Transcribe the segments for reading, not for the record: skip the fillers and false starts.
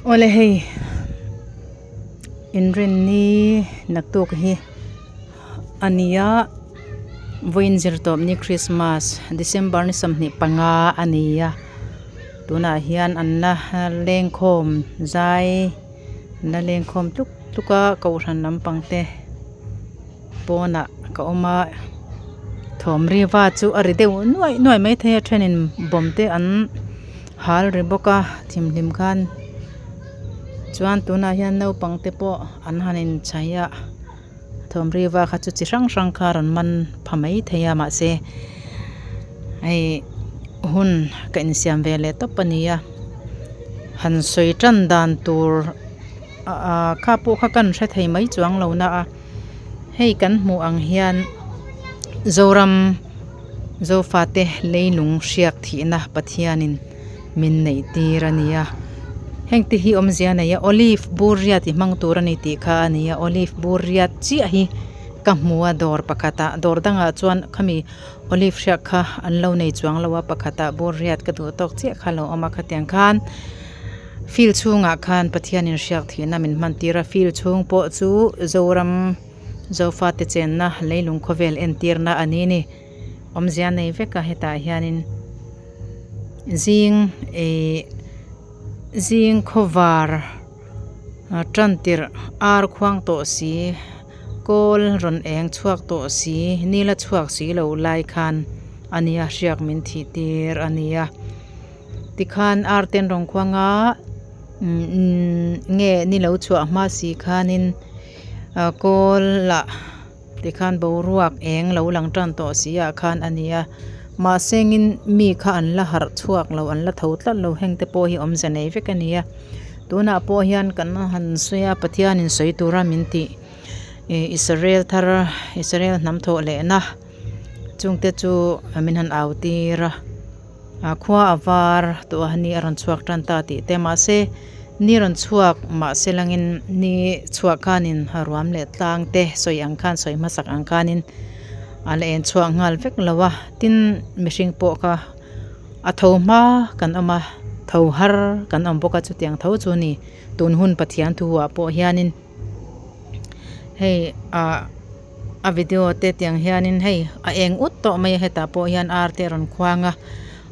Awle hei inrinni naktuk hi a ni a vawiin zirtawp ni krismas december ni 25 a ni a tunah hian an la lengkhawm zai an la lengkhawm tluk tluk a kohhran lampang te pawnah ka awm a thawm riva chu a ri deuh nuaih nuaih maithei a thenin bawm te an hal ri bawk a thimhlim khan chuan tunah hian naupang te pawh an han inchei a thawm riva kha chu chi hrang hrang kha a rawn man pha maithei a mahse hei hun ka insiam ve leh tawp a ni a han sawi tan dan tur ah kha pawh kha kan hre thei mai chuang lo na a hei kan hmuh ang hian zoram zofate leilung hriak thihna pathianin min neih tir a ni a heng te hi awmzia a nei a olive bur riat i hmang tur a ni tih kha a ni a olive bur riat chiah hi ka hmu a dawr pakhatah dawr dangah chuan khami olive hriak kha an lo nei chuang lo a pakhatah bur riat ka duh tawk chiah kha a lo awm a khatiang khan. Field chhungah khan Pathianin hriak thihna min hman tir a, field chhung pawh chu Zoram Zofate chenna leilung khawvel entirna a ni ni. Awmzia nei vek a hetah hianin zing ih zing khawvar tan tirh ar khuang tawh si kawl rawn eng chhuak tawh si nila chhuak si lo lai khan a nia hriak min thih tir a nia. Tikhan ar ten rawn khuang a nge ni lo chhuah hma si khanin ah kawl ah tikhan boruak eng lo lang tan tawh si ah khan a ni a mahse engin mi kha an la harh chhuak lo an la tho tlat lo heng te pawh hi awmze nei vek a ni a tunah pawh hian kan han sawi a Pathianin sawi tura min tih ih Israel thar Israel hnam thawh lehna chungte chu min han au tir a. A khua a var tawh a ni a rawn chhuak tan ta tih te mahse ni rawn chhuak mahse langin ni chhuah khanin a ruam leh tlang te sawi ang khan sawi hmasak ang khanin a la en chhuak nghal vek lo a tin mihring pawh kha a tho hma kan awm a tho har kan awm bawk a chutiang tho chu ni tun hun Pathian thu ah pawh hianin hei ah. A video te tiang hianin hei a eng ut tawh mai a hetah pawh hian ar te a rawn khuang a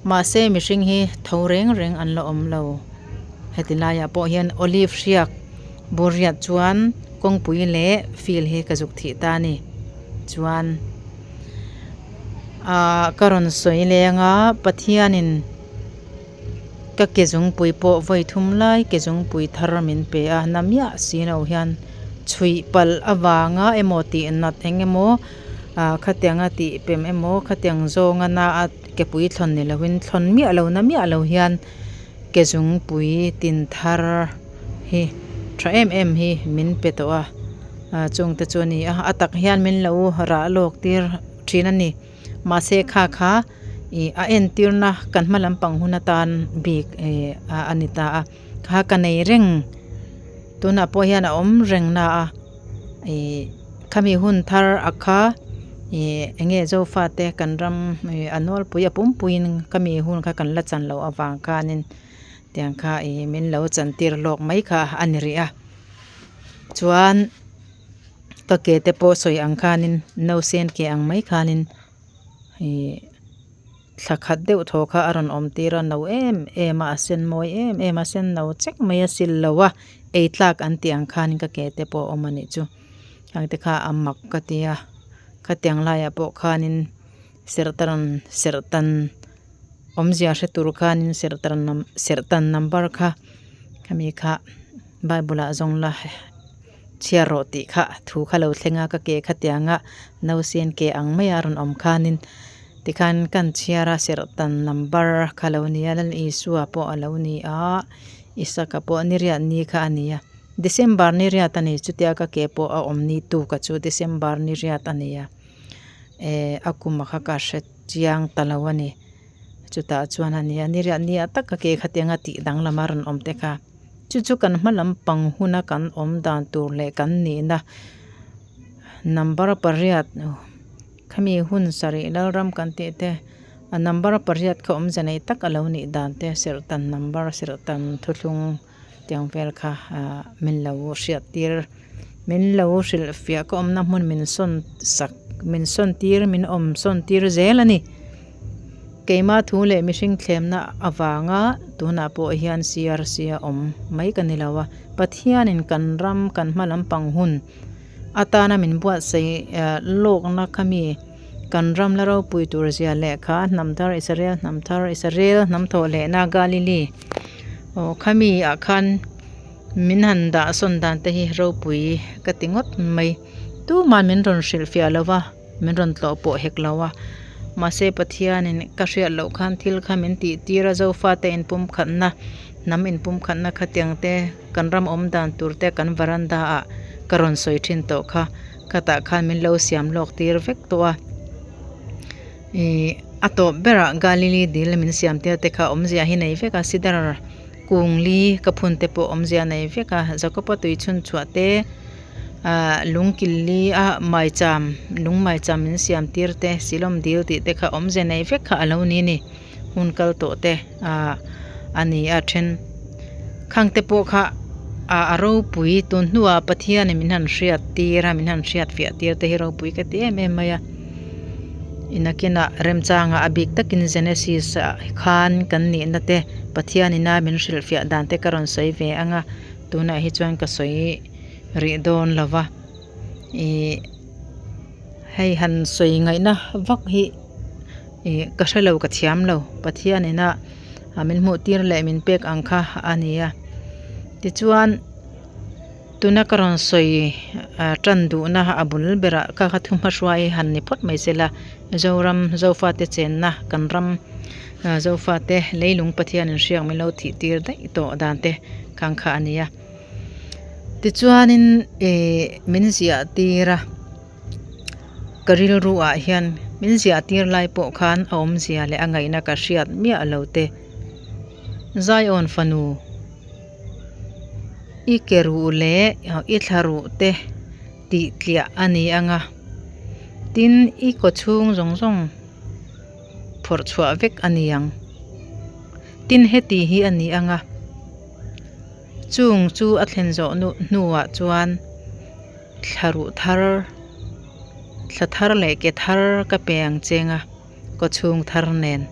mahse mihring hi tho reng reng an la awm lo heti laiah pawh hian olive hriak bur riat chuan kawngpui leh field hi ka zuk thih ta a ni chuan ahh ka rawn sawi leng a Pathianin ka ke zungpui pawh vawi thum lai ke zungpui thar min pe a na miah si lo hian chhuih palh avanga emaw tih nat eng emaw ah khatianga tih pem emaw khatiang zawnga na a ke pui thlawn ni lovin thlawn miah lo na miah lo hian ke zungpui tin thar hi tha em em hi min pe tawh a ah chungte chu a ni a a tak hian min lo rah lawk tir thin a ni. Mahse kha kha ih a entirna kan hma lampang hun atan bik ih a ni ta a kha ka nei reng tunah pawh hian a awm reng na a ih khami hun thar a kha ih eng nge zofa te kan ram ih a nawlpui a pumpuiin khami hun kha kan la chan loh avang khanin tiang kha ih min lo chantir lawk mai kha a ni rih a chuan. Ka ke te pawh sawi ang khanin nausen ke ang mai khanin ihh thla khat deuh thaw kha a rawn awm tir a no em em a a sen mawi em em a sen no chek mai a sil lo a ei tlak an tih ang khanin ka ke te pawh a awm a nih chu heng te kha a mak ka ti a khatiang laiah pawh khanin serhtan serhtan awmzia hre tur khanin serhtan serhtan number kha khami kha bible ah zawng la. Chhiar rawh tih kha thu kha lo thleng a ka ke khatianga nausen ke ang mai a rawn awm khanin tikhan kan chhiar a serhtan number kha lo ni a Lal Isua pawh a lo ni a Isaka pawh ni riat ni kha a ni a December ni riat a ni chutia ka ke pawh a awm ni tu ka chu December ni riat a ni a eh a kum a kha ka hre chiang ta lo a ni chutah chuan a ni a ni riat ni ah tak ka ke khatianga tih danglam a rawn awm te kha. Chu chu kan hma lampang huna kan awm dan tur leh kan nihna number pariat khami hun sarih lalram kan tih te a number pariat kha awmze nei tak a lo nih dan te serhtan number serhtan thuthlung. Tiang vel kha min lo hriat tir min lo hrilh fiah ka awmna hmun min sawn sak min sawn tir min awm sawn tir zel a ni. Keima thu leh mihring thlemna avanga tunah pawh hian CRC a awm mai ka ni lo a, Pathianin kan ram kan hma lampang hun atana min buatsaih lawkna kha mi kan ram la ropui tur zia leh kha hnam thar Israel hnam thar Israel hnam thawh lehna Galilee aw khami ah khan min han dah sawn dan te hi ropui ka ti ngawt mai tumah min rawn hrilhfiah lo va. Min rawn tlawh pawh hek lo a, mahse Pathianin ka hriat loh khan thil kha min tih tir a, Zofate inpumkhatna, hnam inpumkhatna khatiang te, kan ram awm dan tur te kan varanda ah ka rawn sawi thin tawh kha, khatah khan min lo siam lawk tir vek tawh a. Ih a tawp berah Galili dil min siam tir te kha awmzia hi nei vek a, Sidar kung li ka phun te pawh awmzia nei vek a, Jakopa tui chhun chhuah te, Ahh lung kil li a maicham lung maicham min siam tir te silawm dil tih te kha awmze nei vek kha a lo ni a ni hun kal tawh te ahh a ni a then khang te pawh kha ah a ropui tun hnuah Pathianin min han hriat tir a min han hriat fiah tir te hi ropui ka ti em em mai a inakinah remchanga a bik takin Genesis ah khan kan nihna te Pathianin a min hrilhfiah dan te ka rawn sawi ve ang a tunah hi chuan ka sawi. Rih dawn lo va, ih hei han sawi ngaihna vak hi ih ka hre lo ka thiam lo Pathian ina min hmuh tir leh min pek ang kha a ni a tichuan tuna ka rawn sawi tan duhna a bul berah ka kha thu hmahruai han ni phawt mai se la Zoram Zofate chenna kan ram Zofate leilung Pathian inhriak min lo thih tir daih tawh dan te khang kha a ni a. Tichuanin ih min ziah tir a, ka rilru ah hian min ziah tir lai pawh khan a awmzia leh a ngaihna ka hriat miah lo te. Zion fanu i ke ruh leh i thla ruh te tih tliah a ni ang a, tin i kaw chhung zawng zawng phawrh chhuah vek a ni ang. Tin heti hi a ni ang a. Chung chu a thlen zawh hnuah chuan thla ruh thar, thla thar leh ke thar ka pe ang cheng a, kawchhung thar nen.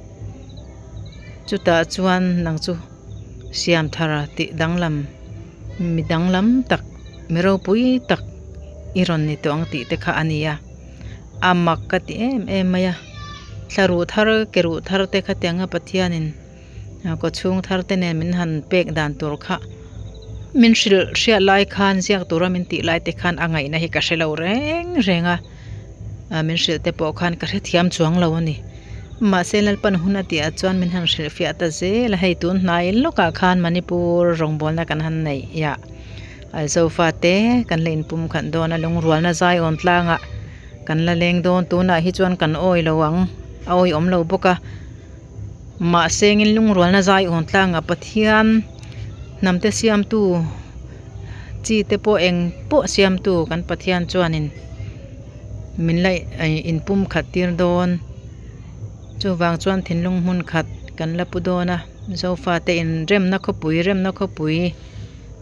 Chutah chuan nang chu siam thar tih danglam, mi danglam tak, mi ropui tak i rawn ni tawh ang tih te kha a ni a. A mak ka ti em em mai a, thla ruh thar, ke ruh thar te khatianga Pathianin. Kaw chhung thar te nen min han pek dan tur kha min hrilh hriat lai khan ziak tura min tih lai te khan a ngaihna hi ka hre lo reng reng a min hrilh te pawh khan ka hrethiam chuang lo a ni mahse Lalpan hun a tih ah chuan min han hrilh fiah ta zel a hei tun hnai lawkah khan Manipur rawngbawlna kan han neih ah Zofa te kan la inpum khat dawn a lungrualna zaiawn tlangah kan la leng dawn tunah hi chuan kan awi lo ang a awiawm lo bawk a. Mahse ngin lungrualna zai awn tlangah Pathian hnamte siamtu chi te pawh eng pawh siamtu kan Pathian chuanin min la inpum khat tir dawn. Chuvang chuan thinlung hmun khat kan la pu dawn a, Zofate inremna khawpui remna khawpui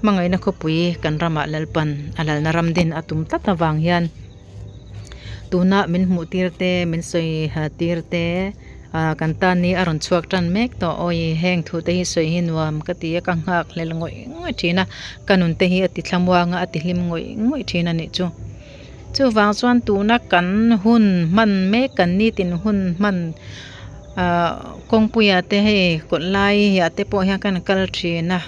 hmangaihna khawpui kan ramah Lalpan a lalna ram din a tum tlat avang hian. Tuna min hmuh tir te min sawi tir te ah kan tan ni a rawn chhuak tan mek tawh awi heng thu te hi sawi hi nuam ka ti a ka nghak hlel ngawih ngawih thin a ka nun te hi a ti thlamuang a a ti hlim ngawih ngawih thin a nih chu chuvang chuan tuna kan hun hman mek kan nitin hun hman ah kawngpuiah te hei kawt lai ah te pawh hian kan kal thin a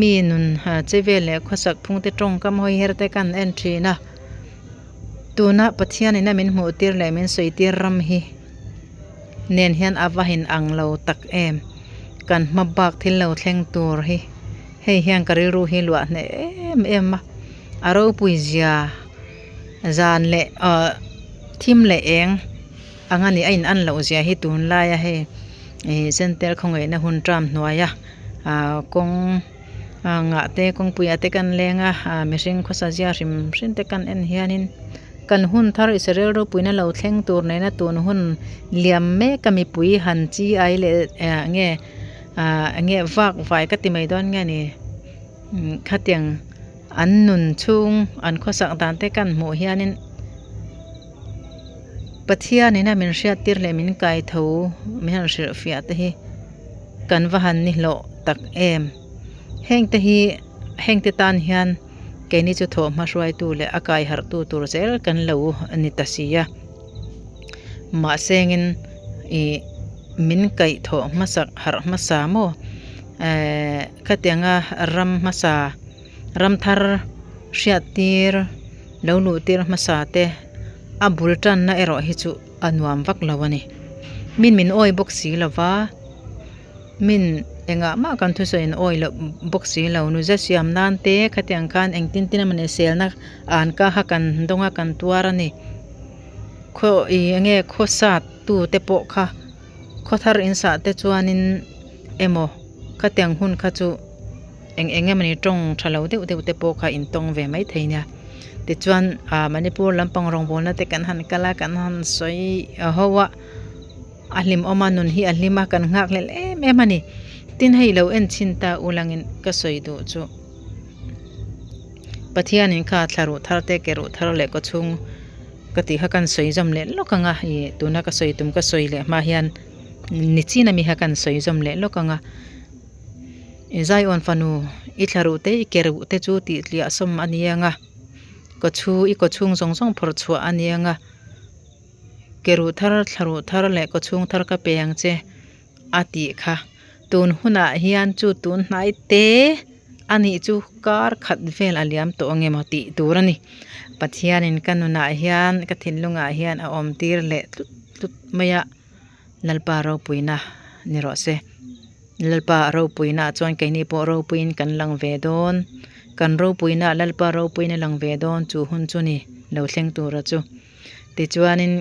mi nun che vel leh khawsak phung te tawngkam hawi her te kan en thin a. Tuna Pathian ina min hmuh tir leh min sawi tir ram hi nen hian a va in ang lo tak em. Kan hma bak thil lo thleng tur hi hei hian ka rilru hi luah hneh em em a. A ropui zia zan leh ah thim leh eng ang a nih a in an loh zia hi tunlaia hei ih Zentel khawngaihna hun term hnuaia ah kawng. Ngah te kawngpuiah te kan leng a ah mihring khawsa zia hrim hrim te kan en hianin kan hun thar Israel ropuina lo thleng tur nena tun hun liam mek a mipui han chi ai leh eh nge ah enge vak vai ka ti mai dawn nge ni. Khatiang an nun chhung an khawsak dan te kan hmuh hianin Pathian ina min hriat tir leh min kai tho min han hrilh fiah te hi kan va han ni hlawh tak em. Heng te hi heng te tan hian keini chu thawhhma hruaitu leh a kai harhtu tur zel kan lo ni ta si a. Mahse engin ih min kaih thawh hmasak harh hmasa maw ehh khatianga ram hmasa ram thar hriat tir lo luh tir hmasa te a bul tanna erawh hi chu a nuam vak lo a ni. Min min awi bawk si lo va min engah mah kan thusawi in awi loh bawk si lo nuza siam nan te khatiang khan engtin tin emawni selna an ka kha kan dawng a kan tuar a ni. Khaw ih eng nge khaw sat tu te pawh kha khaw thar in sah te chuanin emaw khatiang hun kha chu eng eng emawni tawng tha lo deuh deuh te pawh kha in tawng ve mai thei nia tichuan ah Manipur lampang rawngbawlna te kan han kal a kan han sawi ho a a hlimawm a nun hi a hlim a kan nghak hlel em em a ni tin hei lo en chhin ta ulangin ka sawi duh chu. Pathianin kha thla ruh thar te ke ruh thar leh kaw chhung ka tih kha kan sawi zawm leh lawk ang a ih tuna ka sawi tum ka sawi leh hma hian ni chin ami kha kan sawi zawm leh lawk ang a i zaiawn fanu i thla ruh te i ke ruh te chu tih tliah sawm a ni ang a kaw chhu i kaw chhung zawng zawng phawrh chhuah a ni ang a ke ruh thar thla ruh thar leh kaw chhung thar ka pe ang che. a tih kha. Tun hunah hian chu tun hnai te a nih chu kar khat vel a liam tawh ang emaw tih tur a ni. Pathianin ka nunah hian ka thinlungah hian a awm tir leh tlut tlut mai a, Lalpa ropuina ni rawh se. Lalpa ropuina ah chuan keini pawh ropuiin kan lang ve dawn. Kan ropuina ah Lalpa ropuiin a lang ve dawn chu hun chu ni lo thleng tura chu. Tichuanin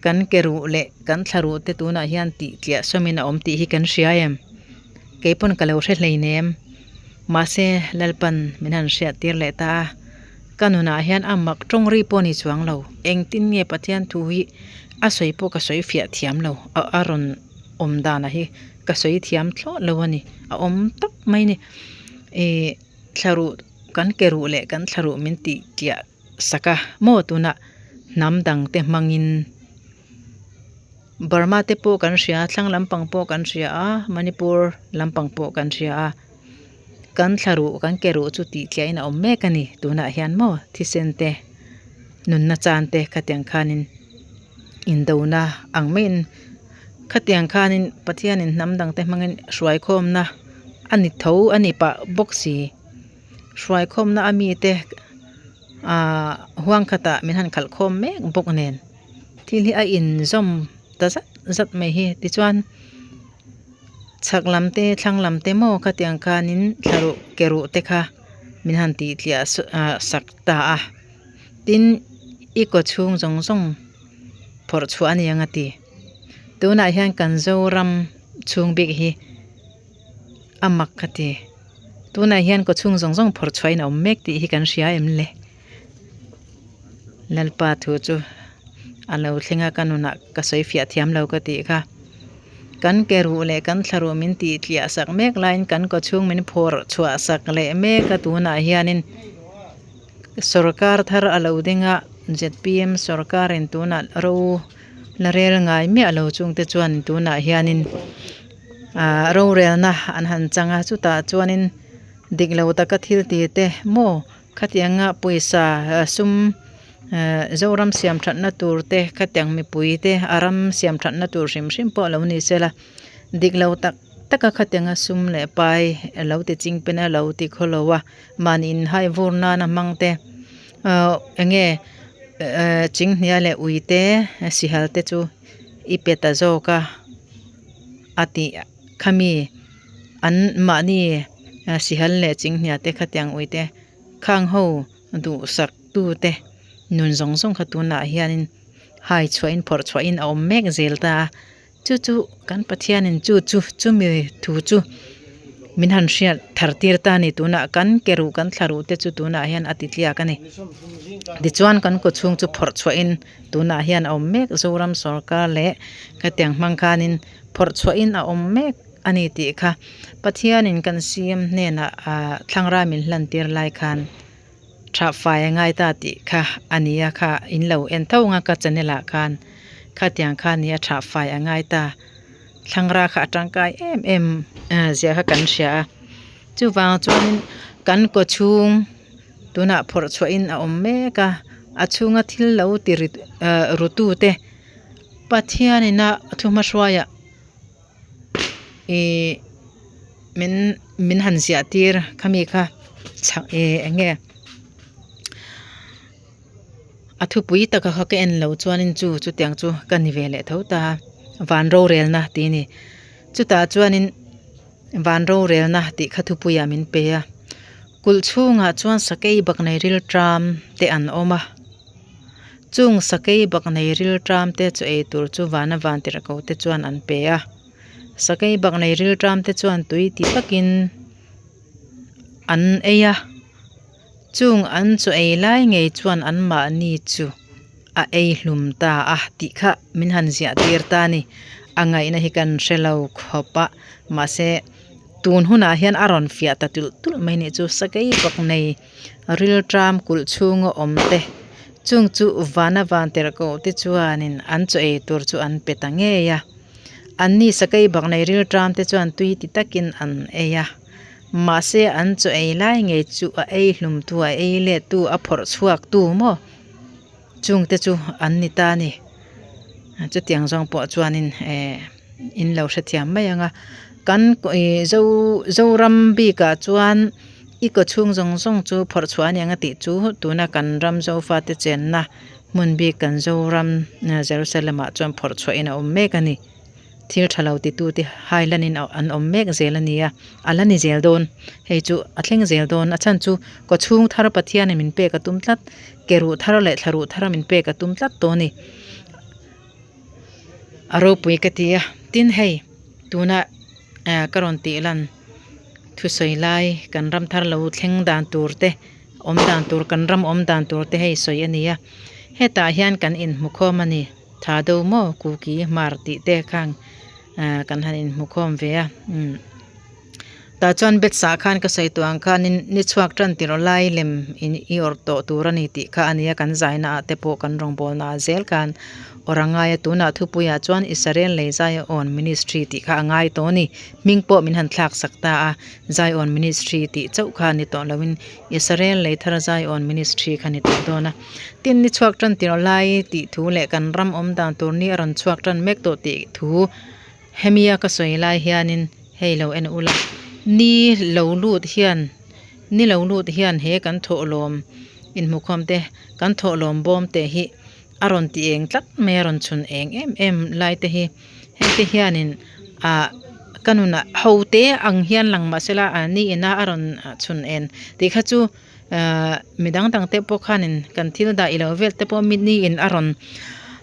kan ke ruh leh kan thla ruh te tunah hian tih tliah sawmin a awm tih hi kan hria em? Kei pawn ka lo hre hleinem. Mahse Lalpan min han hriat tir leh ta a, ka nunah hian a mak tawng ri pawh a ni chuang lo. Engtin nge Pathian thu hi a sawi pawh ka sawi fiah thiam lo, a rawn awm danah hi ka sawi thiam thlawt lo a ni, a awm tawp mai a ni. Ih thla ruh kan ke ruh leh kan thla ruh min tih tliah. Sak a maw tunah hnam dang te hmangin Burma te pawh kan hria a thlang lampang pawh kan hria a Manipur lampang pawh kan hria a kan thla ruh kan ke ruh chu tih tliah in a awm mek a ni tunah hian maw thisen te nunna chan te khatiang khanin indona ang maiin khatiang khanin Pathianin hnam dang te hmangin hruaikhawmna a ni tho a ni pah bawk si. Hruaikhawmna a mite ahh huang khatah min han khalh khawm mek bawk nen thil hi a inzawm ta zat zat mai hi tichuan chhak lam te thlang lam te maw khatiang khanin thla ruh ke ruh te kha min han tih tliah ahh sak ta a tin i kaw chhung zawng zawng phawrh chhuah a ni ang a ti tunah hian kan Zoram chhung bik hi. A mak ka ti. Tunah hian kawchhung zawng zawng phawrh chhuahin a awm mek tih hi kan hria em le? Lalpa thu chu a lo thleng a, ka nunah ka sawi fiah thiam lo ka tih kha. Kan ke ruh leh kan thla ruh min tih tliah sak mek laiin kan kawchhung min phawrh chhuah sak leh mek a tunah hianin sorkar thar a lo ding a, zpm sorkarin tunah ro la rel ngai miah lo chungte chuan tunah hianin. Ahh rorelna an han chang a chutah chuanin dik lo taka thil ti te maw khatianga pawisa sum ehh zoram siam thatna tur te khatiang mipui te a ram siam thatna tur hrim hrim pawh lo ni se la dik lo tak tak a khatianga sum leh pai lo ti ching pen a lo ti khaw lo a mahni inhai vur nana hmang te ahh eng nge ehh chinghnia leh ui te sihal te chu i pe ta zawk a. A tih khami an mahni sihal leh chinghnia te khatiang ui te khang ho duhsak tu te nun zawng zawng kha tunah hianin hai chhuahin phawrh chhuahin a awm mek zel ta a chu chu kan Pathianin chu chu chumi thu chu min han hriat thar tir ta a ni tunah kan ke ruh kan thla ruh te chu tunah hian a ti tliak a ni tichuan kan kaw chhung chu phawrh chhuahin. Tunah hian a awm mek Zoram sorkar leh khatiang hmang khanin phawrh chhuahin a awm mek a ni tih kha Pathianin kan CM hnenah thlangra min hlan tir lai khan tha fai a ngai ta tih kha a ni a kha in lo en tho ang a ka channel ah khan khatiang kha a ni a tha fai a ngai ta thlangra kha a tangkai em em zia kha kan hria a chuvang chuanin kan kaw chhung tunah phawrh chhuahin a awm mek a a chhunga thil lo ti ri ah ru tu te Pathianin a thuhmahruaiah ihh min min han ziah tir khami kha chhak ih eng nge a thupui taka kha ka en lo chuanin chu chutiang chu ka ni ve leh tho ta van rorelna tih a ni chutah chuanin van rorelna tih kha thupuiah min pe a kulh chhungah chuan sakei baknei rilṭam te an awm a. Chung sakei bak nei rilṭam te chu ei tur chu vana van tirh ko te chuan an pe a sakei bak nei rilṭam te chuan tui ti takin an ei a chung an chaw ei lai ngei chuan an mahni chu a ei hlum ta a tih kha min han ziah tir ta a ni a ngaihna hi kan hre lo khawp a mahse tun hunah hian a rawn fiah ta tulh tulh mai nih chu sakei bak nei. Rilṭam kulh chhunga awm te chung chu vana van tirh koh te chuanin an chaw ei tur chu an pe ta ngei a anni sakei bak nei rilṭam te chuan tui ti takin an ei a mahse an chaw ei lai ngei chu a ei hlum tu a ei let tu a phawrh chhuak tu maw chung te chu an ni ta a ni chutiang zawng pawh chuanin eh in lo hrethiam mai ang a kan ih zo zoram bikah chuan. I kaw chhung zawng zawng chu phawrh chhuah a ni ang a tih chu tuna kan ram Zofate chenna hmun bik kan Zoram Jerusalem ah chuan phawrh chhuahin a awm mek a ni. Thil tha lo titute hailanin an awm mek zel a ni a, a la ni zel dawn. Hei chu a thleng zel dawn. A chhan chu kaw chhung thar Pathianin min pek a tum tlat, ke ruh thar leh thla ruh thar min pek a tum tlat tawh a ni. A ropui ka ti a, tin hei tuna ka rawn tih lan. Thusawi lai kan ram thar lo thleng dan tur te awm dan tur kan ram awm dan tur te hei sawi a ni a hetah hian kan inhmukhawm a ni tha do maw kuki hmar tih te khang ah kan han inhmukhawm ve a umm tah chuan bet sah khan ka sawi tawh ang khanin ni chhuak tan tirh lai lem in i awrh tawh tur a ni tih kha a ni a kan zaina ah te pawh kan rawngbawlna ah zel khan. Awr a ngai a, tunah thupuiah chuan Israel lei Zion Ministry tih kha a ngai tawh a ni. Hming pawh min han thlak sak ta a, Zion Ministry tih chauh kha ni tawh loin Israel lei thar Zion Ministry kha ni tawh dawn a. Tin ni chhuak tan tirh lai tih thu leh kan ram awm dan tur ni a rawn chhuak tan mek tawh tih thu hemia ka sawi lai hianin hei lo en ula, ni lo lut hian ni lo lut hian he kan thawhlawm inhmukhawm te kan thawhlawm bawm te hi a rawn ti eng tlat mai a rawn chhun eng em em lai te hi hei te hianin ah ka nunah ho te ang hian lang mahse la a ni ina a rawn chhun en tih kha chu ahh mi dang dang te pawh khanin kan thil dah ilo vel te pawh mi ni in a rawn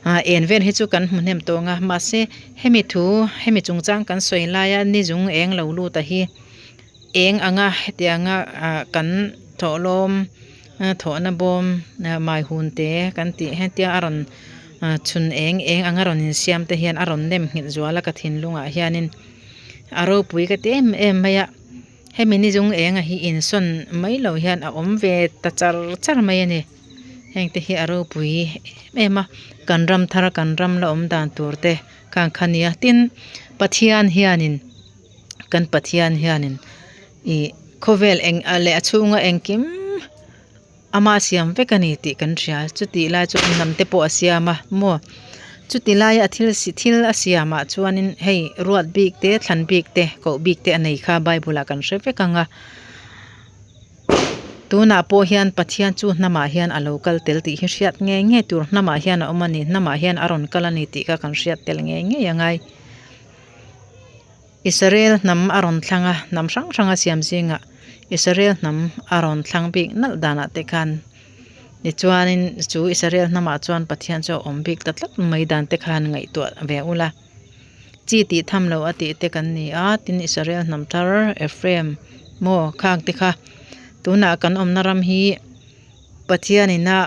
ah en vel hi chu kan hmu hnem tawh ang a mahse hemi thu hemi chungchang kan sawi laia ni zung eng lo lut a hi eng anga hetianga ah kan thawhlawm. Thawhna bawm mai hun te kan tih hetia a rawn chhun eng eng anga rawn insiam te hian a rawn nem nghet zual a ka thinlungah hianin a ropui ka ti em em mai a hemi ni zung enga hi insawn mai lo hian a awm ve ta char char mai a ni heng te hi a ropui em em a kan ram thar kan ram la awm dan tur te khan kha nia tin Pathian hianin kan Pathian hianin. Ih khawvel eng a leh a chhunga engkim ama siam vek a ni tih kan hria chutih lai chuan hnam te pawh a siam a maw chuti laia a thil si thil a siamah chuanin hei ruat bik te thlan bik te koh bik te a nei kha bible ah kan hre vek ang a tunah pawh hian Pathian chu hnamah hian a lo kal tel tih hi hriat ngei ngei tur hnamah hian a awm a ni hnamah hian a rawn kal a ni tih kha kan hriat tel ngei ngei a ngai. Israel hnam a rawn thlang a, hnam hrang hrang a siam zingah Israel hnam a rawn thlang bik nalh danah te khan tichuanin chu Israel hnamah chuan Pathian chu a awm bik ta tlat mai dan te khan ngaihtuah ve ula. Chi tih tham loh a tih te kan ni a, tin Israel hnam thar Ephraim maw khang te kha tunah kan awmna ram hi Pathianin a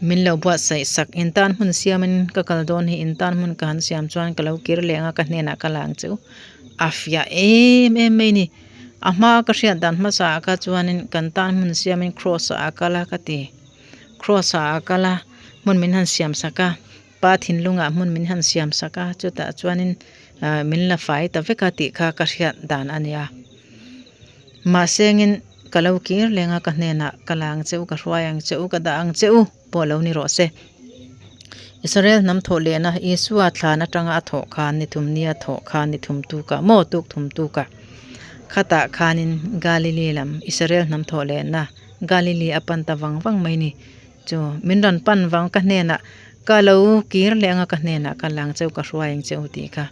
Min lo buatsaih sak, in tan hmun siamin ka kal dawn hi, in tan hmun ka han siam chuan ka lo kir leh ang a, ka hnenah ka la ang che u. a fiah em em mai a ni. A hma ka hriat dan hmasa ah kha chuanin kan tan hmun siamin cross ah a kal a ka ti. Cross ah a kal a hmun min han siam sak a pa thinlungah hmun min han siam sak a chutah chuanin ah min la fai ta vek a tih kha ka hriat dan a nia. Mahse ngin ka lo kir leng a ka hnenah ka la ang che u ka hruai ang che u ka dah ang che u pawh lo ni rawh se. Israel hnam thawh lehna Isua thlan atanga a thawh khan ni thum nia thawh khan ni thum tukah maw tuk thum tukah khatah khanin Galilee lam Israel hnam thawh lehna Galilee a pan ta vang vang mai ni. Chu min rawn pan vang ka hnenah ka lo kir leh anga ka hnenah ka la ang che u ka hruai ang che u tih kha.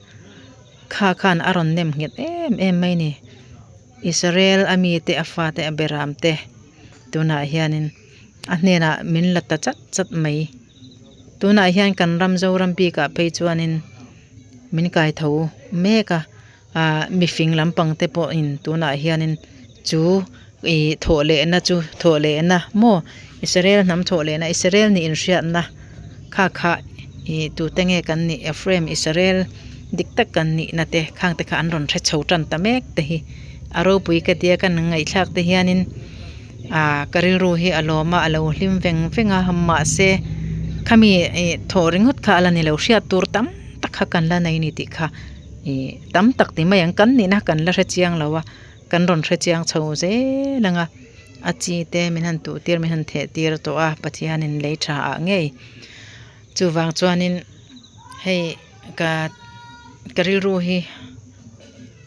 Kha khan a rawn nem nghet em em mai ni. Israel a mite a fate a beram te tunah hianin a hnenah min la ta chat chat mai. Tunah hian kan ram Zoram bikah phei chuanin min kai tho mek a ah mifing lampang te pawhin tunah hianin chu ih thawh lehna chu thawh lehna maw Israel hnam thawh lehna Israel nih inhriatna kha kha ih tute nge kan nih Ephraim Israel dik tak kan nihna te khang te kha an rawn hre chho tan ta mek te hi a ropui ka tia kan ngaihthlak te hianin ah ka rilru hi a lawm a a lo hlim veng veng a mahse khami ih thawh ringawt kha a la ni lo hriat tur tam tak kha kan la nei a ni tih kha ih tam tak ti mai ang kan nihna kan la hre chiang lo a. Kan rawn hre chiang chho zel ang a, a chi te min han tuh tir min han theh tir tawh a Pathianin lei tha ah ngei. Chuvang chuanin hei ka ka rilru hi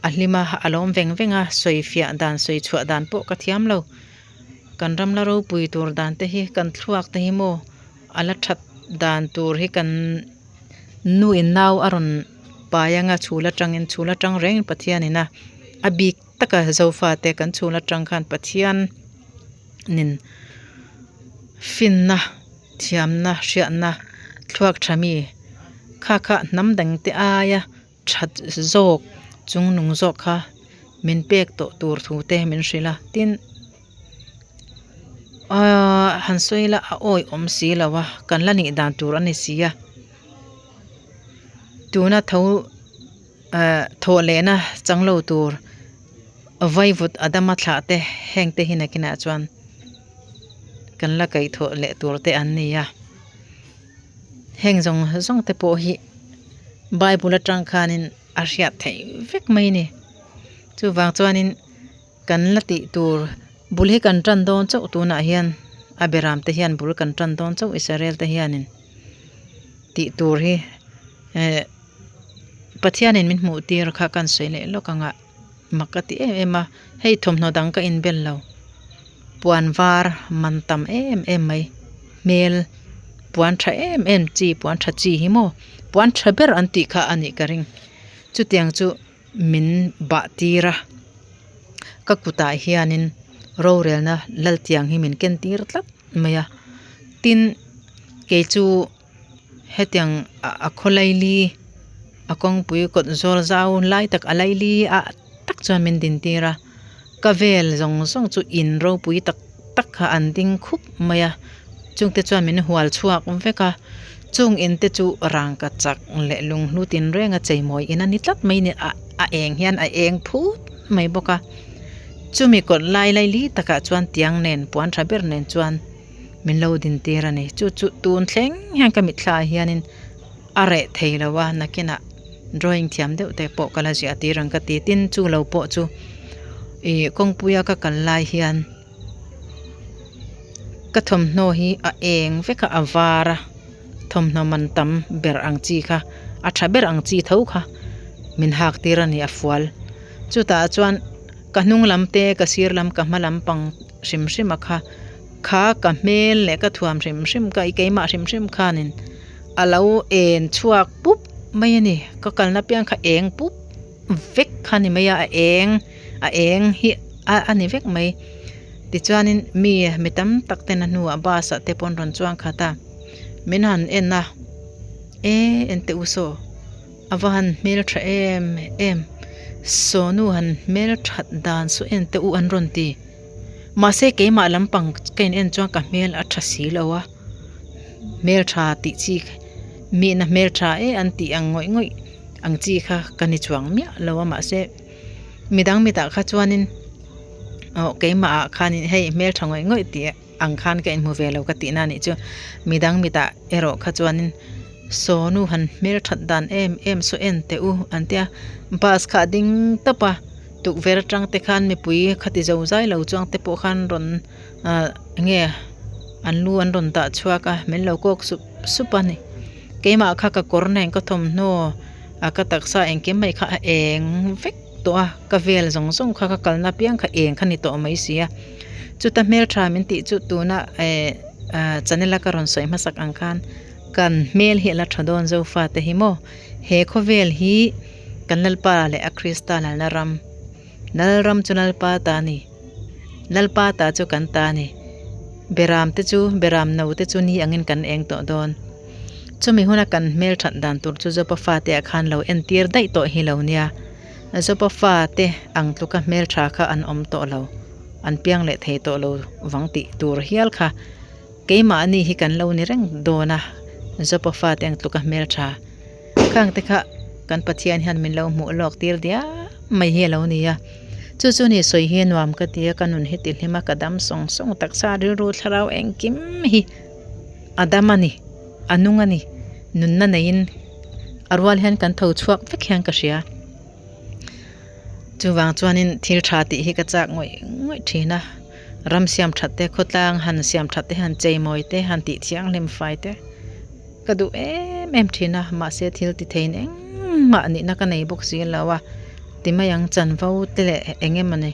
a hlim a a lawm veng veng a sawi fiah dan sawi chhuah dan pawh ka thiam lo. Kan ram la ropui tur dan te hi kan thluak te hi maw a la that dan tur hi kan nu in nau a rawn pai anga chhul atangin chhul atang rengin Pathianin a a bik taka Zofate kan chhul atang khan Pathianin finna thiamna hriatna thluak tha mi kha kha hnam dang te aia that zawk chung nung zawk kha min pek tawh tur thu te min hrilh a tin ahh han sawi ila a awihawm si lo a kan la nih dan tur a ni si a tuna tho ahh thawh lehna chang lo tur vaivut a dama thlah te heng te hi nakinah chuan kan la kaih thawh leh tur te an ni a heng zawng zawng te pawh hi bible atang khanin a hriat theih vek mai a ni chuvang chuanin kan la tih tur bul hi kan tan dawn chauh tunah hian a beram te hian bul kan tan dawn chauh Israel te hianin tih tur hi eh Pathianin min hmuh tir kha kan sawi leh lawk ang a mak ka ti em em a hei thawmhnaw dang ka inbel lo puan var man tam em em mai hmel puan tha em em chi puan tha chi hi maw puan tha ber an tih kha a nih ka ring chutiang chu min bah tir a ka kutah hianin rorelna laltiang hi min ken tir tlat mai a tin kei chu. Hetiang a khaw laili a kawngpui kawt zawl zau lai tak a laili ah tak chuan min din tir a ka vel zawng zawng chu in ropui tak tak kha an ding khup mai a chungte chuan min hual chhuak vek a chung in te chu rangka chak leh lunghlu tinreng a cheimawi in a ni tlat mai a ni a a eng hian a eng phut mai bawk a chumi kawt lai laili takah chuan tiang nen puan tha ber nen chuan. Min lo din tir a ni. Chu chu tun thleng hian ka mitthla ah hianin a reh thei lo a, nakinah drawing thiam deuh te pawh ka la ziah tir ang ka ti. Tin chu lo pawh chu ih kawngpuia ka kal lai hian ka thawmhnaw hi a eng vek a, a var a, thawmhnaw man tam ber ang chi kha a tha ber ang chi tho kha min hak tir a ni a fual. Chutah chuan ka hnung lam te ka sir lam ka hma lam pang hrim hrim a kha. Kha ka hmel leh ka thuam hrim hrim ka i keimah hrim hrim khanin a lo en chhuak pup mai a ni ka kalna piang kha eng pup vek kha ni mai a a eng a eng hi a a ni vek mai tichuanin mi mi tam tak ten a hnuah bus ah te pawh an rawn chuang khat a min han en a e enteh u saw a va han hmel tha em em sawnu han hmel that dan saw enteh u an rawn ti. Mahse keimah lampang ka in en chuan ka hmel a tha si lo a, hmel tha tih chi mihna hmel tha e an tih ang ngawih ngawih Ang chi kha ka ni chuang miah lo a mahse midang mitah kha chuanin aw keimah ah khanin hei hmeltha ngawih ngawih tih ang khan ka inhmu ve lo ka tihna anih chu midang mitah erawh kha chuanin sawnu han hmelthat dan em em saw en teh u an tia bus kha a ding tawp a tukverh atang te khan mipui khati zo zai lo chuang te pawh khan rawn ah enge an lu an rawn dah chhuak a min lo kawk sup sup a ni. Keimah kha ka kawr nen ka thawmhnaw a ka taksa engkim mai kha a eng vek tawh a ka vel zawng zawng kha ka kalna apiang kha eng kha ni tawh mai si a chuta hmeltha min tih chu tuna eh ah channel a ka rawn sawi hmasak ang khan kan hmel hi a la tha dawn zofa te hi maw he khawvel hi kan Lalpa leh a Krista lalna ram Lalram chu Lalpa ta a ni Lalpa ta chu kan ta a ni. Beram te chu beram no te chu ni angin kan eng tawh dawn. Chumi huna kan hmel that dan tur chu Zopa fate ah khan lo entir daih tawh hi lo nia. Zopa fate ang tluka hmel tha kha an awm tawh lo. An piang leh thei tawh lo vang tih tur hial kha keimahni hi kan lo ni reng dawn a, Zopa fate ang tluka hmel tha. Khang te kha kan Pathian hian min lo hmuh lawk tir diam mai hi a lo ni a. Chu chu ni sawi hi nuam ka ti a, ka nun hi ti hlim a, ka dam sawng sawng taksa rilru thlarau engkim hi a dam a ni, a nung a ni. Nunna neiin a rual hian kan tho chhuak vek hian ka hria. Chuvang chuanin thil tha tih hi ka chak ngawih ngawih thin a, ram siam that te, khawtlang han siam that te, han cheimawi te, han tih thianghlim fai te. Ka duh em em thin a, mahse thil ti theiin engmah nihna ka nei bawk si lo a, ti mai ang chanvo te leh eng emawni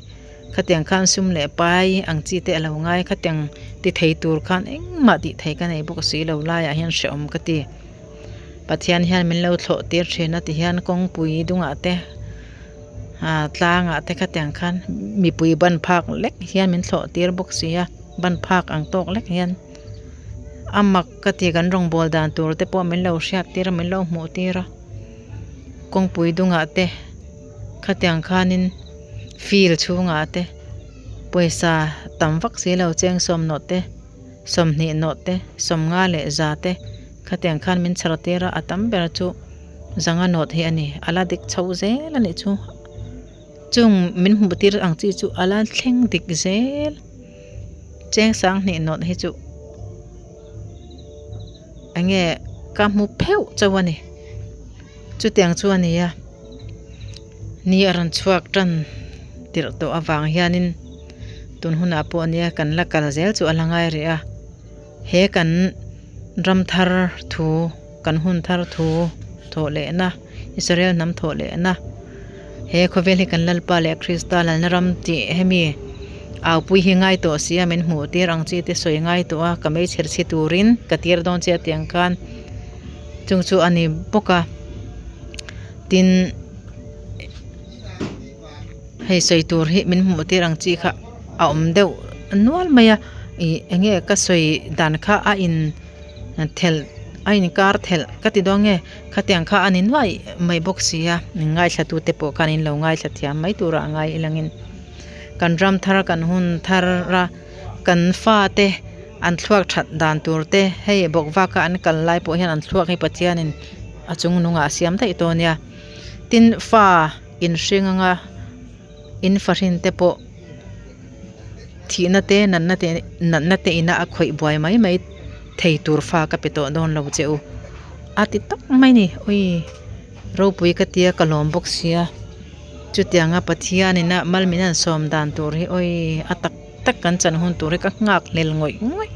khatiang khan sum leh pai ang chi te a lo ngai khatiang ti thei tur khan engmah tih thei ka nei bawk si lo laiah hian hrehawm ka ti. Pathian hian min lo thlawh tir thin a ti hian kawngpui dungah te ah tlangah te khatiang khan mipui ban phak lek hian min thlawh tir bawk si a, ban phak ang tawk lek hian. A mak ka ti kan rawngbawl dan tur te pawh min lo hriat tir a min lo hmuh tir a kawngpui dungah te khatiang khanin field chhungah te pawisa tam vak si lo cheng sawm nawh te sawmhnih nawh te sawmnga leh za te khatiang khan min chhar tir a a tam ber chu zanga nawt hi a ni a la dik chho zel a nih chu chung min hmuh tir ang chi chu a la thleng dik zel. Cheng sanghnih nawt hi chu enge ka hmu pheuh chauh a ni chutiang chu a ni a ni a rawn chhuak tan tirh tawh avang hianin tun hunah pawh nia kan la kal zel chu a la ngai rih a he kan ram thar thu kan hun thar thu thawh lehna Israel hnam thawh lehna he khawvel hi kan Lalpa leh Krista lalna ram tih hemi aupui hi ngai tawh si a min hmuh tir ang chi te sawi ngai tawh a ka meichher chhi turin ka tir dawn che a tiang khan chung chu a ni bawk a tin hei sawi tur hi min hmuh tir ang chi kha a awm deuh nual mai a ih eng nge ka sawi dan kha a in thelh a inkar thelh ka ti dawn nge. Khatiang kha a ni nuaih mai bawk si a, min ngaithlatute pawh khan in lo ngaithla thiam mai turah a ngai ilangin kan ram thar kan hun thar a kan fate an thluak that dan tur te hei bawkvaka an kal lai pawh hian an thluak hi Pathianin a chung nungah a siam daih tawh a nia tin fa inhring anga in fahrin te pawh thihna te natna te natna te ina a khawih buai mai mai thei tur fa ka pe tawh dawn lo che u a ti tak mai ni ui ropui ka tia ka lawm bawk sia chutianga Pathian ina mal min han sawm dan tur hi ui a tak tak kan chan hun tur hi ka nghak hlel ngawih ngawih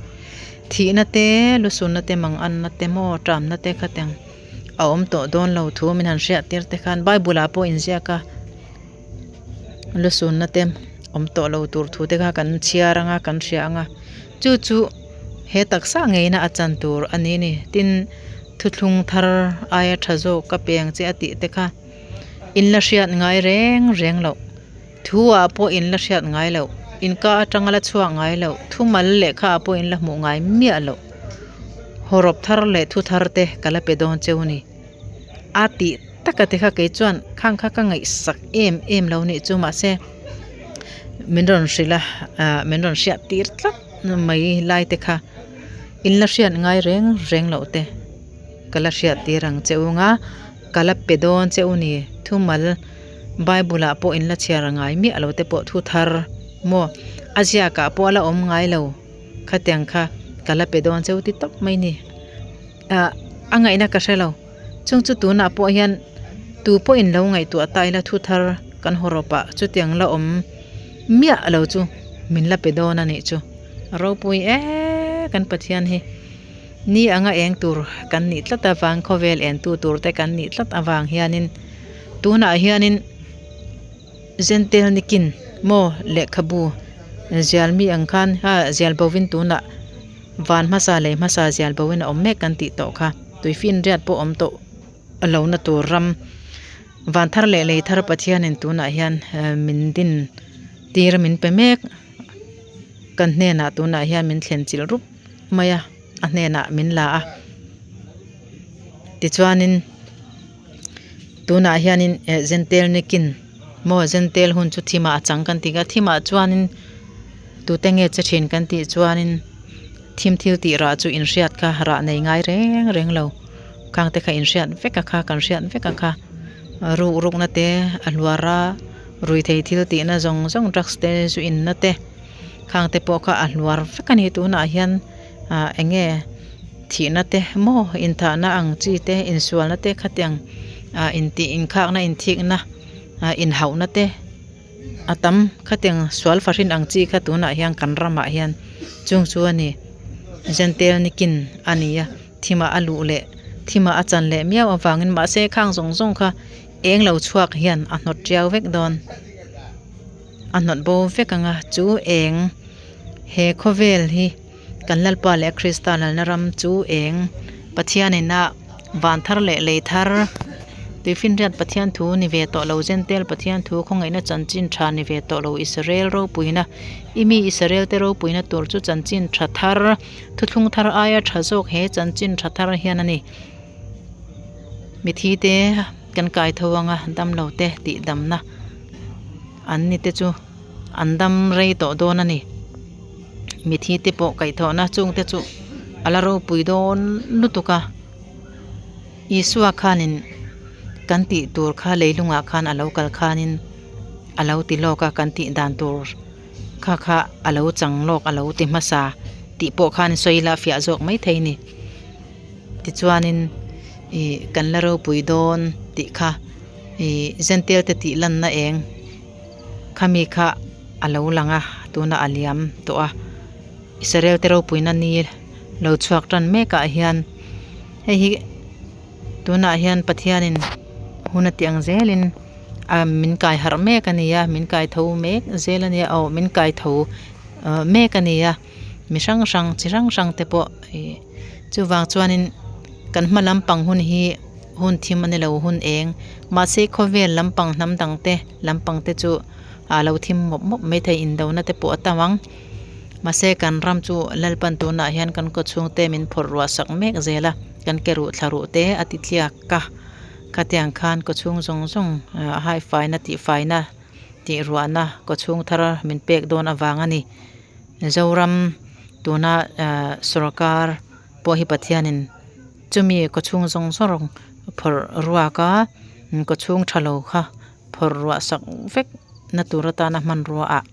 thihna te lusunna te manganna te maw ṭamna te khatiang a awm tawh dawn lo thu min han hriat tir te khan bible ah pawh inziak a lusunna te awm tawh lo tur thu te kha kan chhiar anga kan hria anga chu chu he taksa ngeina a chan tur a ni ni tin thuthlung thar aia tha zawk ka peng che a tih te kha in la hriat ngai reng reng loh thu ah pawh in la hriat ngai loh in ka atanga la chhuak ngai loh thumal lehkha ah pawh in la hmuh ngai miah loh hawrawp thar leh thu thar te ka la pe dawn cheu ni a tih taka te kha kei chuan khang kha ka ngaihsak em em lo nih chu mahse min rawn hrilh a ah min rawn hriat tir tlat mai lai te kha in la hriat ngai reng reng loh te ka la hriat tir ang che u nga. ka la pe dawn che u ni thumal Bible ah pawh in la chhiar ngai miah lo te pawh thu thar maw a ziak ah pawh a la awm ngai lo khatiang kha ka la pe dawn che u ti tawp mai ni ah a ngaihna ka hre lo chung chu tunah pawh hian tu pawh in lo ngaihtuah ta ila thu thar kan hawrawp ah chutiang la awm miah lo chu min la pe dawn a nih chu a ropui em kan Pathian hi. Ni anga eng tur kan nih tlat avang khawvel en tu tur te kan nih tlat avang hianin tunah hianin Zentel nikin maw lehkhabu zial mi ang khan ha zial bovin tunah van hmasa lei hmasa zial bovin a awm mek kan tih tawh kha tuifinriat pawh awm tawh lohna tur ram van thar leh lei thar Pathianin tunah hian min din tir min pe mek kan hnenah tunah hian min thlen chilh rup. mai a a hnenah min la a tichuanin tunah hianin eh zentel nikin maw zentel hun chu thimah a chang kan tih a thimah chuanin tute nge che thin kan tih chuanin thim thil tih rah chu inhriat kha rah nei ngai reng reng lo khang te kha inhriat vek a kha kan hriat vek a kha ruk rukna te a hluar a ruihtheih thil tihna zawng zawng drugs te zu inna te. Khang te pawh kha a hluar vek a ni tunah hian ah eng nge thihna te maw inthahna ang chi te insualna te khatiang ah intih inkhakna inthikna ah inhauhna te a tam khatiang sual fahrin ang chi kha tunah hian kan ramah hian chung chu a ni zentel nikin a ni a thimah a luh leh thimah a chan leh miau avangin mahse khang zawng zawng kha eng lo chhuak hian a hnawt tiau vek dawn. A hnawt bo vek ang a, chu eng he khawvel hi kan Lalpa leh Krista lalna ram chu eng Pathianin a van thar leh lei thar tuifinriat Pathian thu ni ve tawh lo Zentel Pathian thu khawngaihna chanchin tha ni ve tawh lo Israel ropuina i mi Israel te ropuina tur chu chanchin tha thar thuthlung thar aia tha zawk he chanchin tha thar hian a ni. Mithi te kan kai tho anga damlo te tih damna an ni te chu an dam rei tawh dawn a ni. Mithi te pawh kaihthawhna chung te chu a la ropui dawn lutuk a Isua khanin kan tih tur kha leilungah khan a lo kal khanin a lo ti lawk a kan tih dan tur kha kha a lo chang lawk a lo ti hmasa tih pawh khan sawi ila a fiah zawk maithei a ni. Tichuanin ih kan la ropui dawn tih kha ih zentel te tih lanna eng khami kha a lo lang a tuna a liam tawh a Israel te ropuina ni lo chhuak tan mek ah hian hei hi tunah hian Pathianin hun a tih ang zelin a min kai harh mek a ni a min kai tho mek zel a nia aw min kai tho mek a ni a. Mi hrang hrang chi hrang hrang te pawh ih chuvang chuanin kan hma lampang hun hi hun thim a ni lo hun eng mahse khawvel lampang hnam dang te lampang te chu a lo thim mawp mawp mai thei indona te pawh a tam ang mahse kan ram chu Lalpan tunah hian kan kaw chhung te min phawrh ruah sak mek zel a kan ke ruh thla ruh te a ti tliak a khatiang khan kaw chhung zawng zawng a haifaina tihfaina tih ruahna kaw chhung thar min pek dawn avang a ni. Zoram tuna sorkar pawh hi Pathianin chumi kawchhung zawng zawng phawrh ruak a kawchhung tha lo kha phawrh ruah sak vek na tur atana hmanrua ah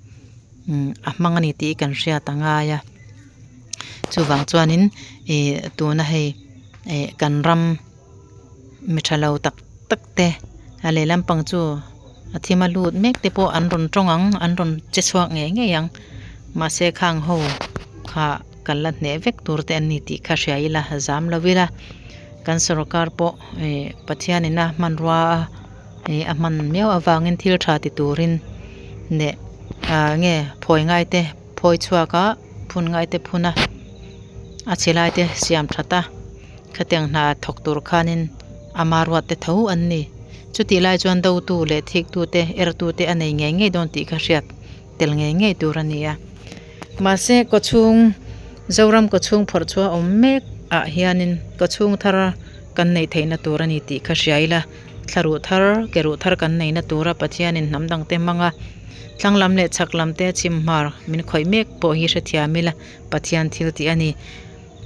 a hmang a ni tih kan hriat a ngai a chuvang chuanin ih tuna hei ih kan ram. Mi tha lo tak tak te a lehlam pang chu a thim a lut mek te pawh an rawn tawng ang an rawn che chhuak ngei ngei ang mahse khang ho kha kan la hneh vek tur te an ni tih kha hria ila zam lo ila kan sorkar pawh ih Pathian in a hmanrua a ih a hman miau avangin thil tha ti turin leh ah nge phawi ngai te phawi chhuak a phun ngai te phun a a chhe lai te siam that a. Khatiang hna thawk tur khanin ama ruat te tho an ni. Chutih lai chuan dotu leh thiktu te, ertu te a nei ngei ngei dawn tih kha hriat tel ngei ngei tur a ni a. Mahse, kawchhung, Zoram kawchhung phawrh chhuah awm mek ah hianin kawchhung thar kan neih theihna tur a ni tih kha hria ila, thlaruh thar, keruh thar kan neihna tura Pathianin hnam dangte hmanga thlang lam leh chhak lam te chhim hmar min khawih mek pawh hi hrethiam ila Pathian thil tih a ni.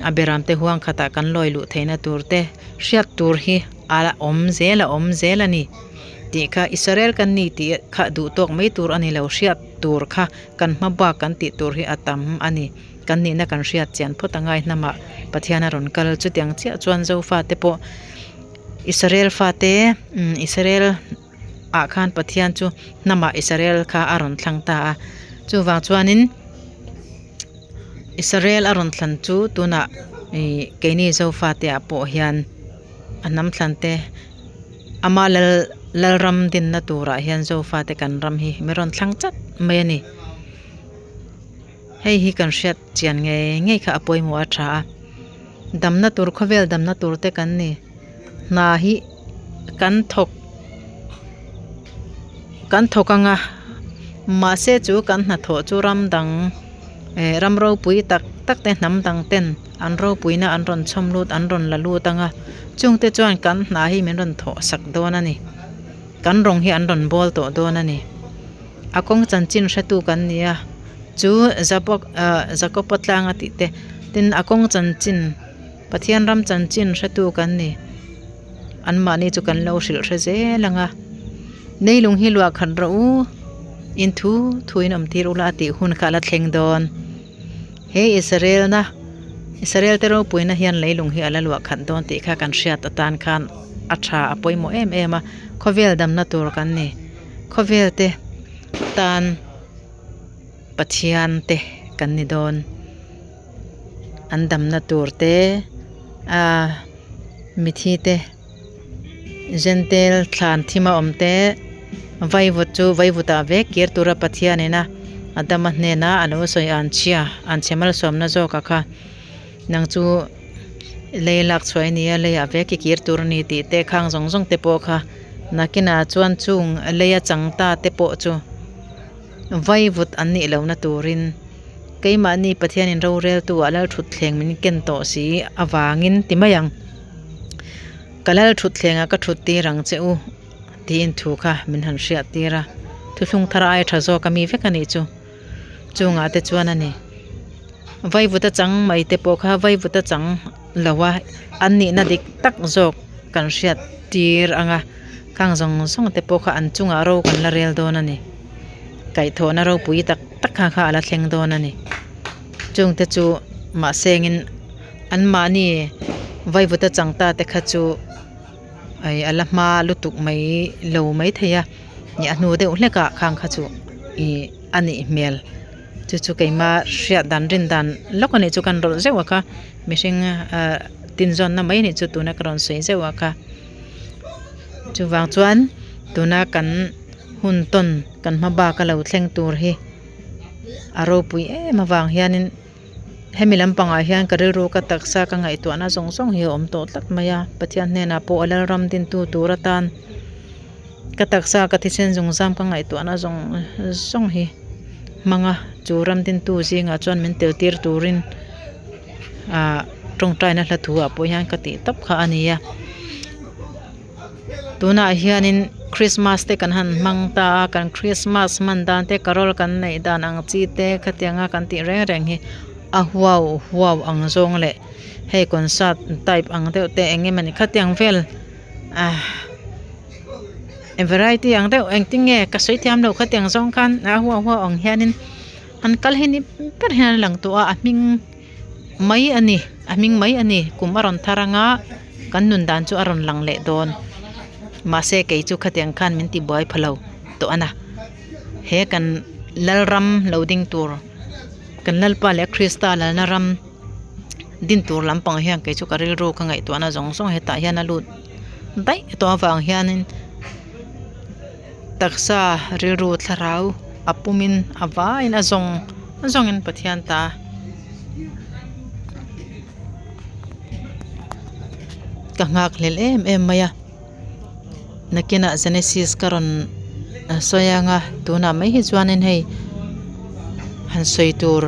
A beramte huang khatah kan lawi luh theihna tur te hriat tur hi a awm zel a awm zel a ni tih kha Israel kan ni tih kha duh tawk mai tur a ni lo hriat tur kha kan hma bak kan tih tur hi a tam a ni. Kan nihna kan hriat chian phawt a ngai hnamah Pathian a rawn kal chutiang chiah chuan Zofate pawh Israel fate Israel ah khan Pathian chu hnamah Israel kha a rawn thlang ta a chuvang chuanin Israel a rawn thlan chu tunah ih keini Zofate ah pawh hian a hnam thlan te ama lal lalram dinna turah hian Zofate kan ram hi min rawn thlang chat mai a ni. Hei hi kan hriat chian ngei ngei kha a pawimawh a tha a, damna tur khawvel damna tur te kan ni. Hna hi kan thawk kan thawk ang a, mahse chu kan hnathawh chu ram dang eh ram ropui tak tak te hnam dang ten an ropuina an rawn chhawm lut an rawn la lut ang a, chungte chuan kan hna hi min rawn thawh sak dawn a ni. Kan rawng hi an rawn bawl tawh dawn a ni. A kawng chanchin hretu kan ni a, chu Jacob ah Jacob-a tlang a tih te tin a kawng chanchin Pathian ram chanchin hretu kan ni. Anmahni chu kan lo hrilh hre zel ang a, Neilung hi luah khat rawh u, in thu thu in awm tir ula a tih hun kha a la thleng dawn. He Israel-na Israel te ropuina hian leilung hi a la luah khat dawn tih kha kan hriat atan khan a tha a pawimawh em em a, khawvel damna tur kan ni. Khawvel te tan Pathian te kan ni dawn. An damna tur te ah mithi te Jentail thlan thim a awm te vaivut chu vaivut ah vek kir tura Pathian ina Adama hnena a lo sawi an chhia an chhe malsawmna zawk a kha nang chu lei lak chhuah i ni a leiah vek i kir tur a ni tih te khang zawng zawng te pawh kha nakinah chuan chung leia chang ta te pawh chu vaivut an nih lohna turin. Keimahni Pathianin roreltu ah Lalthutthleng min ken tawh si avangin ti mai ang. Ka Lalthutthlengah ka thut tir ang che u tiin thu kha min han hriat tir a. Thuthlung thar aia tha zawk a mi vek a nih chu. Chungah te chuan a ni. Vaivuta chang mai te pawh kha vaivuta chang lo a an nihna dik tak zawk kan hriat tir ang a. Khang zawng zawng te pawh kha an chungah ro kan la rel dawn a ni. Kaihthawhna ropui tak tak kha kha a la thleng dawn a ni. Chungte chu mahsengin anmahni vaivuta chang ta te kha chu ih a la hma lutuk mai lo mai thei a, ih a hnu deuh hlek ah khang kha chu ih a nih hmel. Chu chu keima hriat dan rin dan lawk a nih chu kan rawlh zeuh a kha mihring ah tinzawnna mai a nih chu tuna ka rawn sawi zeuh a kha. Chuvang chuan tuna kan hun tawn kan hma bak a lo thleng tur hi a ropui em avang hianin hemi lampangah hian ka rilru ka taksa ka ngaihtuahna zawng zawng hi a awm tawh tlat mai a Pathian hnenah pawh a lalram dintu tur atan ka taksa ka thisen zungzam ka ngaihtuahna zawng zawng hi hmang a chu ram dintu zingah chuan min tel tir turin ah tawngtaina hla thu ah pawh hian ka tih tawp kha a ni a. Tunah hianin Christmas te kan han hmang ta a kan Christmas hman dan te carol kan neih dan ang chi te khatianga kan tih reng reng hi a huau huau ang zawng leh hei concert type ang deuh te eng emawni khatiang vel ah variety ang deuh engtin nge ka sawi thiam loh khatiang zawng khan a huau huau ang hianin an kal hi ni ber hian a lang tawh a a hming. mai a ni a hming mai a ni kum a rawn thar anga kan nun dan chu a rawn lang leh dawn mahse kei chu khatiang khan min ti buai pha lo tawh a na he kan lalram lo ding tur kan lalpa leh krista lalna ram din tur lampang hian kei chu ka rilru ka ngaihtuahna zawng zawng hetah hian a lut daih tawh avang hianin taksa rilru thlarau a pumin a vaiin a zawng zawngin Pathian ta. Ka nghak hlel em em mai a nakinah Genesis ka rawn sawi ang a tunah mai hi chuanin hei han sawi tur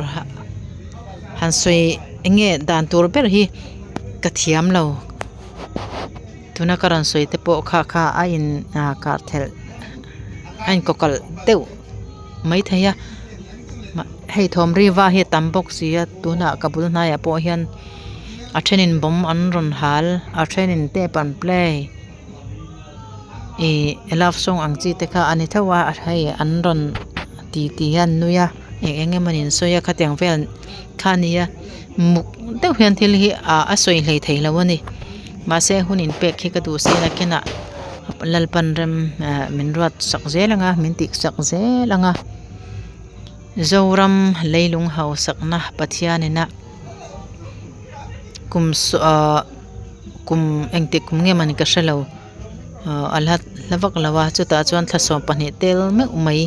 han sawi eng nge dan tur ber hi ka thiam lo. Tuna ka rawn sawi te pawh kha kha a in ah kar thelh a in kawkalh deuh mai thei a hei thawm riva hi a tam bawk si a tunah ka bul hnaiah pawh hian. A thenin bomb an rawn hal a thenin tape an play ihh love song ang chi te kha a ni tho a hei an rawn ti ti a an nui a eng eng emawni an sawi a khatiang vel kha a ni a muk deuh hian thil hi ah a sawi hlei thei lo a ni mahse hun inpek hi ka duh si a nakinah Lalpan rem ah min ruat sak zel ang a min tih sak zel ang a Zoram leilung hausakna Pathianin a kum ah kum engtik kum nge mawni ka hrelo ah a la hla vak lo a chutah chuan thla sawmpahnih tel meuh mai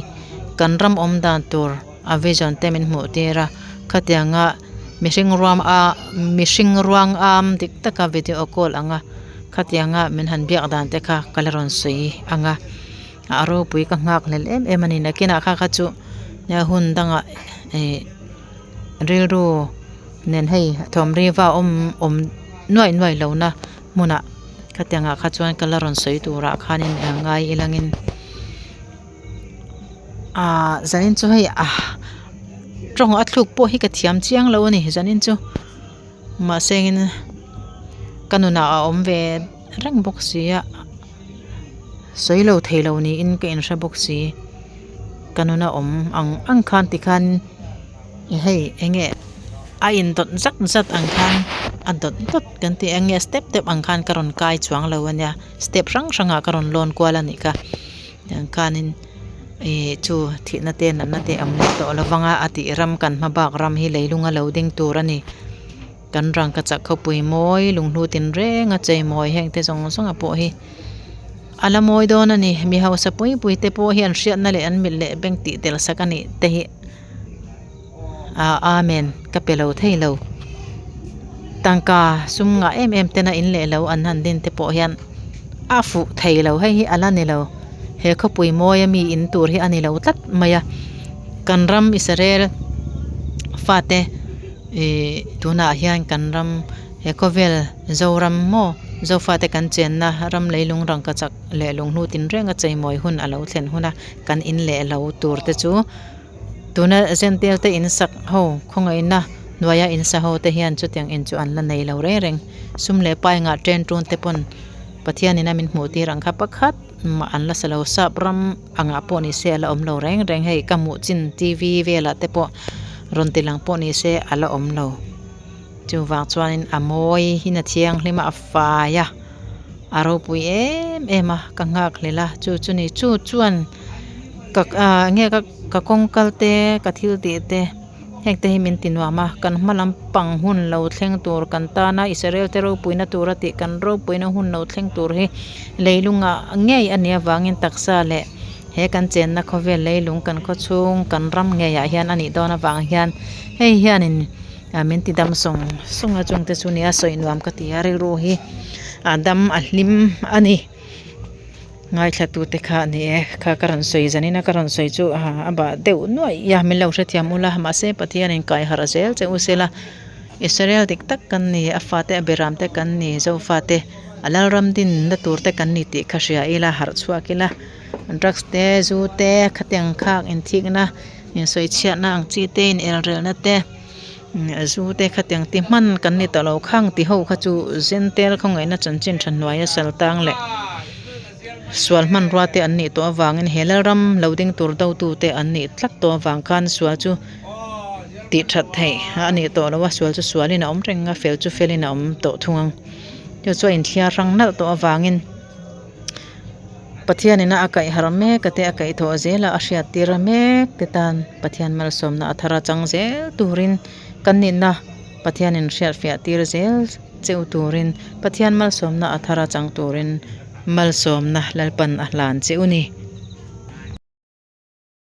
kan ram awm dan tur a vision te min hmuh tir a khatianga mihring ruam a mihring ruang am dik taka video call anga khatianga min han biak dan te kha ka la rawn sawi ang a a ropui ka nghak hlel em em a ni nakinah kha kha chu hun dangah ih rilru nen hei thawmriva awm awm nuaih nuaih lo na hmunah khatiangah kha chuan ka la rawn sawi turah khanin ngai ilangin. Ahh zanin chu hei ah tawng a thluk pawh hi ka thiam chiang lo a ni zanin chu mahse in ka nunah a awm ve reng bawk si a sawi lo thei lo niin ka inhre bawk si ka nuna awm ang ang khan tikhan hei eng nge a indawt zat zat ang khan a dawt dawt kan tih ang nge step step ang khan ka rawn kai chuang lo a nia step hrang hrangah ka rawn lawn kual a nih kha. Tiang khanin ih chu thihna te natna te a awm leh tawh lo vang a a tih ram kan hma bak ram hi leilung a lo ding tur a ni. Kan rangkachak khawpui mawi lunghlu tinreng a chei mawi heng te zawng zawng a pawh hi a la mawi dawn a ni. Mi hausa pui pui te pawh hi an hriatna leh an mit leh beng tih tel sak a nih te hi ah amen ka pe lo thei lo. Tangka sum ngah em em tena in leh lo an han din te pawh hian a fuh thei lo hei hi a la ni lo he khawpui mawi ami in tur hi a ni lo tlat mai a kan ram Israel fate ih tunah hian kan ram he khawvel Zoram maw Zofate kan chenna ram leilung rangkachak leh lunghlu tinreng a cheimawi hun a lo thlen hun a kan in leh lo tur te chu. Tuna Zentel te in sak ho khawngaihna hnuaia in sa ho te hian chutiang in chu an la nei lo reng reng. Sum leh pai ngah ṭen ṭun te pawn Pathianin a min hmuh tir ang kha pakhat mah an la sa lo. Sap ram angah pawh ni se a la awm lo reng reng. Hei ka hmuh chin TV velah te pawh rawn ti lang pawh ni se a la awm lo. Chuvang chuanin a mawi in a thianghlim a, a fai a, a ropui em em a, ka nghak hlel a. Chu chu ni chu chuan. Ka ah nge ka ka kawng kal te ka thil tih te heng te hi min ti nuam a kan hma lampang hun lo thleng tur kan tana Israel te ropuina tura tih kan ropuina hun lo thleng tur hi leilungah ngei a nih avangin taksa leh he kan chenna khawvel leilung kan khawchhung kan ram ngeiah hian a nih dawn avang hian hei hianin ah min ti dam sawng sawng a chungte chu nia sawi nuam ka ti a rilru hi a dam a hlim a ni. Ngaithlatute kha a ni e, kha ka rawn sawi zanin a ka rawn sawi chu a bah deuh nuaih a, min lo hrethiam ula, mahse Pathianin kai harh zel che u sela, Israel dik tak kan ni, a fate a beram te kan ni, Zofate a Lalram dinna tur te kan ni tih kha hria ila, harh chhuak ila, drugs te, zu te, khatiang khak inthikna, insawichhiatna ang chi te, inelrelna te. Zu te khatiang ti hman kan ni tawh lo khang ti ho kha chu zentel khawngaihna chanchin tha hnuaia sal tang leh sual hmanrua te an nih tawh avangin he lalram lo ding tur do tu te an nih tlat tawh avang khan sual chu tih that theih a nih tawh lo a sual chu sualin a awm reng a fel chu felin a awm tawh thung ang chu chu a inthiar hrang nalh tawh avangin. Pathianina a kaih harh mek a te a kaih thawh zel a a hriat tir mek te tan Pathian malsawmna a thar a chang zel turin kan nihna Pathianin hriatfiah tir zel cheu turin Pathian malsawmna a thar a chang turin malsawmna Lalpan a hlan che u ni.